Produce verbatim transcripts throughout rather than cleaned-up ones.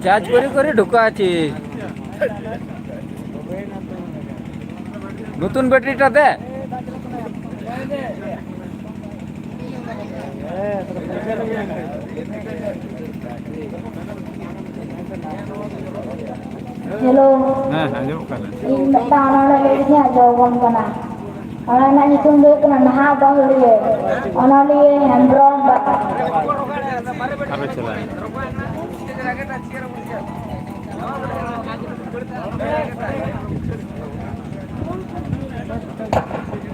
Charge করে করে ঢোকা আছে। নতুন ব্যাটারিটাতে। ᱦᱮᱞᱳ᱾ ᱦᱮᱸ, ᱟᱸᱡᱚᱢᱚᱜ ᱠᱟᱱᱟ᱾ ᱤᱧ ᱢᱤᱫᱴᱟᱝ ᱚᱱᱚᱬᱦᱮ ᱞᱟᱹᱭ ᱛᱮᱜᱤᱧ ᱟᱸᱡᱚᱢ ᱟᱵᱚᱱ ᱠᱟᱱᱟ᱾ ᱚᱱᱟ ᱨᱮᱱᱟᱜ ᱧᱩᱛᱩᱢ ᱫᱚ ᱦᱩᱭᱩᱜ ᱠᱟᱱᱟ ᱱᱟᱦᱟᱜ ᱵᱟᱹᱦᱩᱲᱤᱭᱟᱹ᱾ ᱚᱱᱚᱞᱤᱭᱟᱹ ᱦᱮᱢᱵᱨᱚᱢ ᱵᱟ-, ᱟᱨᱚ ᱪᱟᱞᱟᱜ᱾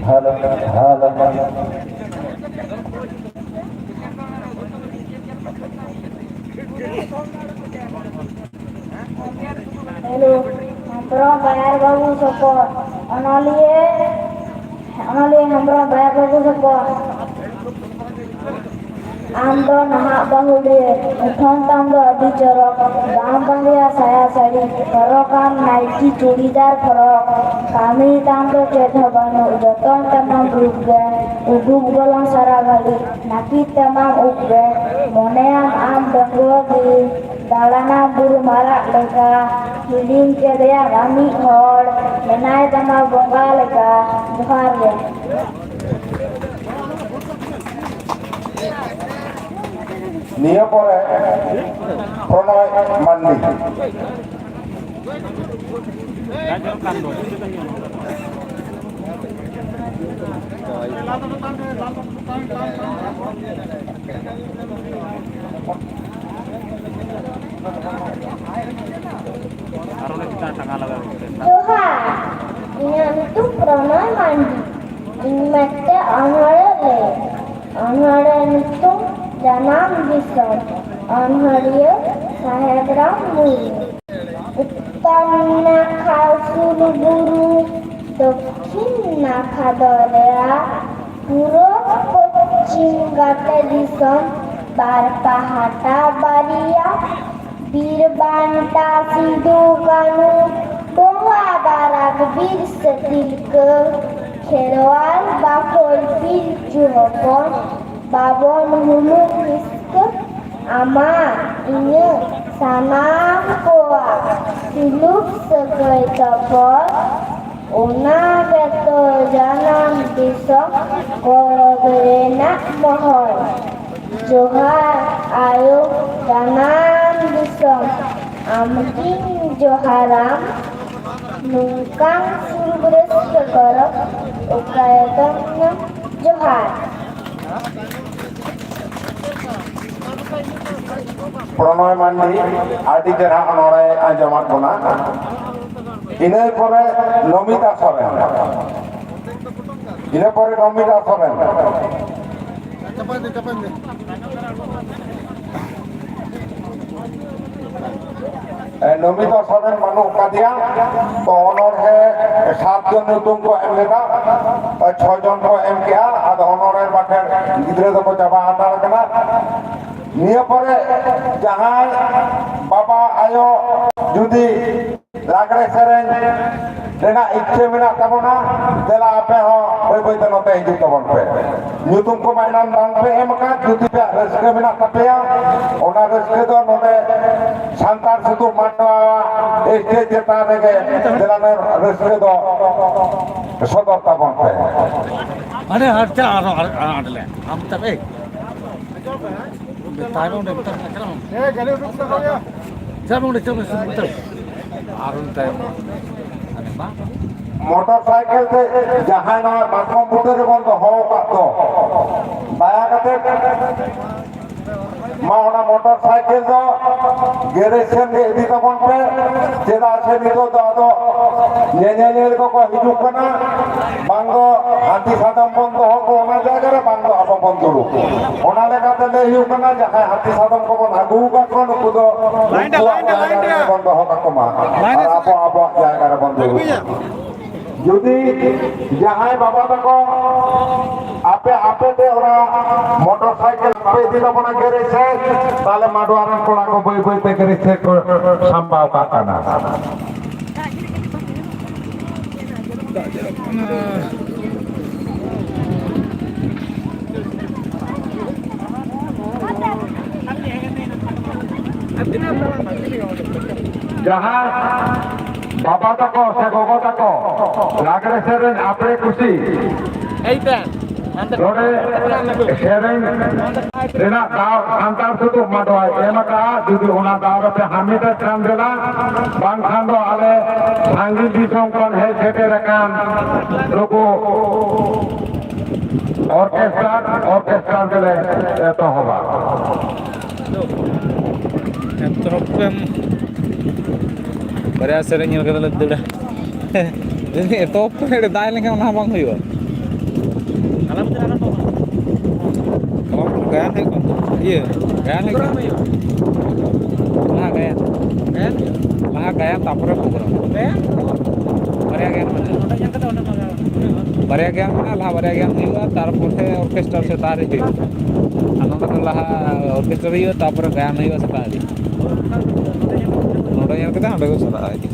Hello, hello. ᱦᱮᱞᱳ, ᱦᱮᱢᱵᱨᱚᱢ ᱵᱟᱭᱟᱨ ᱵᱟᱹᱵᱩ ᱥᱚᱠᱚᱛ, ᱚᱱᱚᱞᱤᱭᱟᱹ, ᱚᱱᱚᱞᱤᱭᱟᱹ ᱦᱮᱢᱵᱨᱚᱢ ᱵᱟᱭᱟᱨ ᱵᱟᱹᱵᱩ ᱥᱚᱠᱚᱛ᱾ ᱟᱢ ᱫᱚ ᱱᱟᱦᱟᱜ ᱵᱟᱹᱦᱩᱲᱤᱭᱟᱹ, ᱩᱴᱷᱟᱹᱱ ᱛᱟᱢ ᱫᱚ ᱟᱹᱰᱤ ᱪᱚᱨᱚᱠ, ᱵᱟᱢ ᱵᱟᱸᱫᱮᱭᱟ ᱥᱟᱭᱟ ᱥᱟᱹᱲᱤ, ᱦᱚᱨᱚᱜᱟᱢ ᱱᱟᱭᱴᱤ ᱪᱩᱲᱤᱫᱟᱨ ᱯᱷᱚᱨᱚᱠ, ᱠᱟᱹᱢᱤ ᱛᱟᱢ ᱫᱚ ᱪᱮᱫ ᱦᱚᱸ ᱵᱟᱹᱱᱩᱜ, ᱡᱚᱛᱚᱱ ᱛᱟᱢᱟᱢ ᱨᱩᱯ ᱜᱮ, ᱩᱰᱩᱠ ᱵᱚᱞᱚᱱ ᱥᱟᱨᱟ ᱜᱷᱟᱹᱲᱤ, ᱱᱟᱹᱠᱤᱡ ᱛᱟᱢᱟᱢ ᱩᱵ ᱜᱮ, ᱢᱚᱱᱮᱭᱟᱢ ᱟᱢ ᱰᱟᱺᱜᱩᱣᱟᱹ ᱜᱮ, ᱫᱟᱬᱟᱱᱟᱢ ᱵᱩᱨᱩ ᱢᱟᱨᱟᱜ ᱞᱮᱠᱟ, ᱦᱤᱲᱤᱧ ᱠᱮᱫᱮᱭᱟᱢ ᱟᱢᱤᱡ ᱦᱚᱲ, ᱢᱮᱱᱟᱭ ᱛᱟᱢᱟ ᱵᱚᱸᱜᱟ ᱞᱮᱠᱟ᱾ ᱡᱚᱦᱟᱨ ᱜᱮ᱾ ᱱᱤᱭᱟᱹ ᱯᱚᱨᱮ ᱯᱨᱚᱱᱚᱭ ᱢᱟᱱᱰᱤ᱾ ᱟᱨᱚ ᱚᱱᱟ ᱪᱮᱛᱟᱱ ᱨᱮ ᱴᱟᱸᱜᱟᱣ ᱞᱟᱜᱟᱣ ᱠᱟᱛᱮ᱾ ᱡᱚᱦᱟᱨ, ᱤᱧᱟᱹᱜ ᱧᱩᱛᱩᱢ ᱯᱨᱚᱱᱚᱭ ᱢᱟᱱᱰᱤ᱾ ᱤᱧ ᱢᱤᱫᱴᱮᱱ ᱚᱱᱚᱬᱦᱮ ᱞᱟᱹᱭ᱾ ᱚᱱᱚᱬᱦᱮ ᱧᱩᱛᱩᱢ ᱡᱟᱱᱟᱢ ᱫᱤᱥᱚᱢ᱾ ᱚᱱᱚᱬᱦᱤᱭᱟᱹ ᱥᱟᱦᱮᱵ ᱨᱟᱢ ᱢᱩᱨᱢᱩ᱾ ᱩᱛᱛᱚᱨ ᱱᱟᱠᱷᱟ ᱩᱥᱩᱞ ᱵᱩᱨᱩ, ᱫᱚᱠᱠᱷᱤᱱ ᱱᱟᱠᱷᱟ ᱫᱚᱨᱭᱟ, ᱯᱩᱨᱩᱵ ᱯᱚᱪᱷᱤᱢ ᱜᱟᱛᱮ ᱫᱤᱥᱚᱢ, ᱵᱟᱨ ᱯᱟᱦᱴᱟ ᱵᱟᱨᱭᱟ, ᱵᱤᱨ ᱵᱟᱱᱴᱟ ᱥᱤᱫᱩ ᱠᱟᱹᱱᱦᱩ, ᱵᱚᱸᱜᱟ ᱵᱟᱨᱟᱠ ᱵᱤᱨ ᱥᱮ ᱛᱤᱞᱠᱟᱹ, ᱠᱷᱮᱨᱣᱟᱞ ᱵᱟᱠᱷᱳᱞ ᱯᱤᱞᱪᱩ ᱦᱚᱯᱚᱱ, ᱵᱟᱵᱚᱱ ᱦᱩᱞᱩᱝ ᱦᱤᱥᱠᱟᱹ, ᱟᱢᱟᱜ ᱤᱧᱟᱹᱜ ᱥᱟᱱᱟᱢ ᱠᱚᱣᱟᱜ ᱥᱩᱞᱩᱠ ᱥᱟᱹᱜᱟᱹᱭ ᱛᱚᱯᱚᱞ, ᱚᱱᱟ ᱜᱮᱛᱚ ᱡᱟᱱᱟᱢ ᱫᱤᱥᱚᱢ ᱜᱚᱨᱚᱵᱽ ᱨᱮᱱᱟᱜ ᱢᱚᱦᱚᱨ᱾ ᱡᱚᱦᱟᱨ ᱟᱭᱳ ᱡᱟᱱᱟᱢ ᱫᱤᱥᱚᱢ, ᱟᱢᱜᱤᱧ ᱡᱚᱦᱟᱨᱟᱢ, ᱱᱚᱝᱠᱟᱱ ᱥᱩᱞᱩᱠ ᱨᱟᱹᱥᱠᱟᱹ ᱜᱚᱨᱚᱵᱽ ᱚᱠᱟᱨᱮ ᱫᱚᱢ ᱧᱟᱢ? ᱡᱚᱦᱟᱨ᱾ ᱯᱨᱚᱱᱚᱭ ᱢᱟᱱᱰᱤ ᱟᱹᱰᱤ ᱪᱮᱦᱨᱟ ᱚᱱᱚᱬᱦᱮ ᱟᱸᱡᱚᱢᱟᱫ ᱵᱚᱱᱟ᱾ ᱤᱱᱟᱹ ᱯᱚᱨᱮ ᱱᱚᱢᱤᱛᱟ ᱥᱚᱨᱮᱱ, ᱤᱱᱟᱹ ᱯᱚᱨᱮ ᱱᱚᱢᱤᱛᱟ ᱥᱚᱨᱮᱱ᱾ ᱮ, ᱱᱚᱢᱤᱛᱟ ᱥᱚᱨᱮᱱ ᱵᱟᱹᱱᱩᱜ ᱟᱠᱟᱫᱮᱭᱟ᱾ ᱛᱚ, ᱚᱱᱚᱬᱦᱮ ᱥᱟᱛ ᱡᱚᱱ ᱧᱩᱛᱩᱢ ᱠᱚ ᱮᱢ ᱞᱮᱫᱟ, ᱛᱚ, ᱪᱷᱚ ᱡᱚᱱ ᱠᱚ ᱮᱢ ᱠᱮᱜᱼᱟ᱾ ᱟᱫᱚ ᱚᱱᱚᱬᱦᱮ ᱵᱟᱠᱷᱮᱲ ᱜᱤᱫᱽᱨᱟᱹ ᱫᱚᱠᱚ ᱪᱟᱵᱟ ᱦᱟᱛᱟᱲ ᱠᱟᱱᱟ᱾ ᱱᱤᱭᱟᱹ ᱯᱚᱨᱮ ᱡᱟᱦᱟᱸᱭ ᱵᱟᱵᱟ ᱟᱭᱳ ᱡᱩᱫᱤ ᱞᱟᱜᱽᱲᱮ ᱥᱮᱨᱮᱧ ᱨᱮᱱᱟᱜ ᱤᱪᱪᱷᱟᱹ ᱢᱮᱱᱟᱜ ᱛᱟᱵᱚᱱᱟ, ᱫᱮᱞᱟ ᱟᱯᱮ ᱦᱚᱸ ᱵᱟᱹᱭ ᱵᱟᱹᱭ ᱛᱮ ᱱᱚᱛᱮ ᱦᱤᱡᱩᱜ ᱛᱟᱵᱚᱱ ᱯᱮ᱾ ᱧᱩᱛᱩᱢ ᱠᱚᱢᱟ ᱮᱱᱟᱝ ᱵᱟᱝ ᱯᱮ ᱮᱢ ᱟᱠᱟᱫ, ᱡᱩᱫᱤ ᱯᱮ ᱨᱟᱹᱥᱠᱟᱹ ᱢᱮᱱᱟᱜ ᱛᱟᱯᱮᱭᱟ, ᱚᱱᱟ ᱨᱟᱹᱥᱠᱟᱹ ᱫᱚ ᱱᱚᱰᱮ ᱥᱟᱱᱛᱟᱲ ᱥᱩᱫᱷᱩ ᱢᱟᱰᱣᱟ ᱥᱴᱮᱡᱽ ᱪᱮᱛᱟᱱ ᱨᱮᱜᱮ ᱫᱮᱞᱟ ᱨᱟᱹᱥᱠᱟᱹ ᱫᱚ ᱥᱚᱫᱚᱨ ᱛᱟᱵᱚᱱ ᱯᱮ᱾ ᱟᱨᱮ ᱦᱟᱴ ᱪᱟ ᱟᱨᱚ ᱟᱨ ᱟᱨ ᱟᱸᱰᱞᱮ ᱟᱢ ᱛᱟᱵᱮ᱾ ᱛᱟᱭᱱᱚᱢ ᱨᱮ ᱢᱮᱛᱟᱜ ᱠᱟᱱᱟ᱾ ᱦᱮᱸ, ᱜᱟᱹᱰᱤ ᱩᱰᱩᱠ ᱠᱟᱛᱟ ᱜᱮᱭᱟ᱾ ᱪᱟᱞ ᱱᱚᱰᱮ, ᱪᱟᱞ ᱱᱚᱰᱮ, ᱪᱟᱞ ᱱᱚᱰᱮ᱾ ᱟᱨ ᱩᱱᱤ ᱛᱟᱭᱚᱢ᱾ ᱢᱚᱴᱚᱨ ᱥᱟᱭᱠᱮᱞ ᱛᱮ ᱡᱟᱦᱟᱸᱭ ᱱᱚᱣᱟ ᱢᱟᱛᱠᱚᱢ ᱵᱩᱴᱟᱹ ᱨᱮᱵᱚᱱ ᱫᱚᱦᱚ ᱟᱠᱟᱫ ᱫᱚ, ᱫᱟᱭᱟ ᱠᱟᱛᱮ ᱢᱟ ᱚᱱᱟ ᱢᱚᱴᱚᱨ ᱥᱟᱭᱠᱮᱞ ᱫᱚ ᱜᱮᱨᱮᱡᱽ ᱥᱮᱱ ᱜᱮ ᱤᱫᱤ ᱛᱟᱵᱚᱱ ᱯᱮ᱾ ᱪᱮᱫᱟᱜ ᱥᱮ ᱱᱤᱛᱚᱜ ᱫᱚ ᱟᱫᱚ ᱧᱮᱧᱮᱞᱤᱭᱟᱹ ᱠᱚᱠᱚ ᱦᱤᱡᱩᱜ ᱠᱟᱱᱟ, ᱵᱟᱝ ᱫᱚ ᱦᱟᱹᱛᱤ ᱥᱟᱫᱚᱢ ᱵᱚᱱ ᱫᱚᱦᱚ ᱠᱚ ᱚᱱᱟ ᱡᱟᱭᱜᱟ ᱨᱮ, ᱵᱟᱝ ᱫᱚ ᱟᱵᱚ ᱵᱚᱱ ᱫᱩᱲᱩᱵ᱾ ᱚᱱᱟ ᱞᱮᱠᱟᱛᱮ ᱞᱟᱹᱭ ᱦᱩᱭᱩᱜ ᱠᱟᱱᱟ, ᱡᱟᱦᱟᱸᱭ ᱦᱟᱹᱛᱤ ᱥᱟᱫᱚᱢ ᱠᱚᱵᱚᱱ ᱟᱹᱜᱩ ᱟᱠᱟᱫ ᱠᱚᱣᱟ, ᱱᱩᱠᱩ ᱫᱚ ᱞᱟᱭᱤᱱ ᱨᱮ, ᱩᱱᱠᱩᱣᱟᱜ ᱞᱟᱭᱤᱱ ᱨᱮ, ᱡᱟᱭᱜᱟ ᱞᱟᱭᱤᱱ ᱨᱮ᱾ ᱨᱮᱜᱮ ᱵᱚᱱ ᱫᱚᱦᱚ ᱠᱟᱠᱚ ᱢᱟ᱾ ᱞᱟᱭᱤᱱ ᱨᱮ᱾ ᱟᱨ ᱟᱵᱚ ᱟᱵᱚᱣᱟᱜ ᱡᱟᱭᱜᱟ ᱨᱮᱵᱚᱱ ᱫᱩᱲᱩᱵ᱾ ᱡᱩᱫᱤ ᱡᱟᱦᱟᱸᱭ ᱵᱟᱵᱟ ᱛᱟᱠᱚ ᱟᱯᱮ ᱟᱯᱮ ᱛᱮ ᱚᱱᱟ ᱢᱚᱴᱚᱨ ᱥᱟᱭᱠᱮᱞ ᱵᱟᱯᱮ ᱤᱫᱤ ᱛᱟᱵᱚᱱᱟ ᱜᱮᱨᱮᱡᱽ ᱥᱮᱫ, ᱛᱟᱦᱞᱮ ᱢᱟᱰᱣᱟ ᱨᱮᱱ ᱠᱚᱲᱟ ᱠᱚ ᱵᱟᱹᱭ ᱵᱟᱹᱭ ᱛᱮ ᱜᱮᱨᱮᱡᱽ ᱥᱮᱫ ᱠᱚ ᱥᱟᱢᱵᱟᱣ ᱠᱟᱜ ᱠᱟᱱᱟ᱾ ᱡᱟᱦᱟᱸ ᱵᱟᱵᱟ ᱛᱟᱠᱚ ᱥᱮ ᱜᱚᱜᱚ ᱛᱟᱠᱚ ᱞᱟᱜᱽᱲᱮ ᱥᱮᱨᱮᱧ ᱟᱯᱲᱮ ᱠᱩᱥᱤ ᱱᱚᱰᱮ ᱥᱮᱨᱮᱧ ᱨᱮᱱᱟᱜ ᱫᱟᱣ ᱥᱟᱱᱛᱟᱲ ᱥᱩᱫᱷᱩ ᱢᱟᱰᱣᱟᱭ ᱮᱢ ᱟᱠᱟᱫᱼᱟ᱾ ᱡᱩᱫᱤ ᱚᱱᱟ ᱫᱟᱣ ᱨᱮᱯᱮ ᱦᱟᱢᱮᱴᱮᱫ ᱠᱷᱟᱱ ᱫᱮᱞᱟ, ᱵᱟᱝᱠᱷᱟᱱ ᱫᱚ ᱟᱞᱮ ᱥᱟᱺᱜᱤᱧ ᱫᱤᱥᱚᱢ ᱠᱷᱚᱱ ᱦᱮᱡ ᱥᱮᱴᱮᱨ ᱟᱠᱟᱱ ᱱᱩᱠᱩ ᱚᱨᱠᱮᱥᱴᱟᱨ, ᱚᱨᱠᱮᱥᱴᱟᱨ ᱜᱮᱞᱮ ᱮᱛᱚᱦᱚᱵᱟ᱾ ᱮᱛᱚᱦᱚᱵ ᱯᱮ᱾ ᱵᱟᱨᱭᱟ ᱥᱮᱨᱮᱧ ᱧᱮᱞ ᱠᱟᱛᱮ ᱞᱮ ᱫᱟᱹᱲᱟ᱾ ᱮᱛᱚᱦᱚᱵ ᱯᱮ, ᱫᱟᱜ ᱞᱮᱱᱠᱷᱟᱱ ᱚᱱᱟ ᱦᱚᱸ ᱵᱟᱝ ᱦᱩᱭᱩᱜᱼᱟ᱾ ᱜᱟᱭᱟᱱ ᱦᱩᱭᱩᱜ ᱠᱟᱱᱟ᱾ ᱤᱭᱟᱹ, ᱜᱟᱭᱟᱱ ᱦᱩᱭᱩᱜ ᱠᱟᱱᱟ᱾ ᱞᱟᱦᱟ ᱜᱟᱭᱟᱱ᱾ ᱞᱟᱦᱟ ᱜᱟᱭᱟᱱ, ᱛᱟᱨᱯᱚᱨᱮ ᱯᱨᱳᱜᱨᱟᱢ᱾ ᱵᱟᱨᱭᱟ ᱜᱟᱭᱟᱱ ᱢᱮᱱᱟᱜᱼᱟ᱾ ᱵᱟᱨᱭᱟ ᱜᱟᱭᱟᱱ ᱢᱮᱱᱟᱜᱼᱟ, ᱞᱟᱦᱟ ᱵᱟᱨᱭᱟ ᱜᱟᱭᱟᱱ ᱦᱩᱭᱩᱜᱼᱟ, ᱛᱟᱨᱯᱚᱨᱮ ᱚᱨᱠᱮᱥᱴᱟᱨ ᱥᱮᱛᱟᱜ ᱨᱮ ᱦᱩᱭᱩᱜᱼᱟ᱾ ᱟᱨ ᱱᱚᱰᱮ ᱫᱚ ᱞᱟᱦᱟ ᱚᱨᱠᱮᱥᱴᱟᱨ ᱦᱩᱭᱩᱜᱼᱟ, ᱛᱟᱨᱯᱚᱨᱮ ᱜᱟᱭᱟᱱ ᱦᱩᱭᱩᱜᱼᱟ ᱥᱮᱛᱟᱜ ᱨᱮ᱾ ᱱᱚᱰᱮ ᱧᱮᱞ ᱠᱟᱛᱮ ᱦᱟᱸᱰᱮ ᱠᱚ ᱪᱟᱞᱟᱜᱼᱟ ᱠᱤᱪᱷᱩ᱾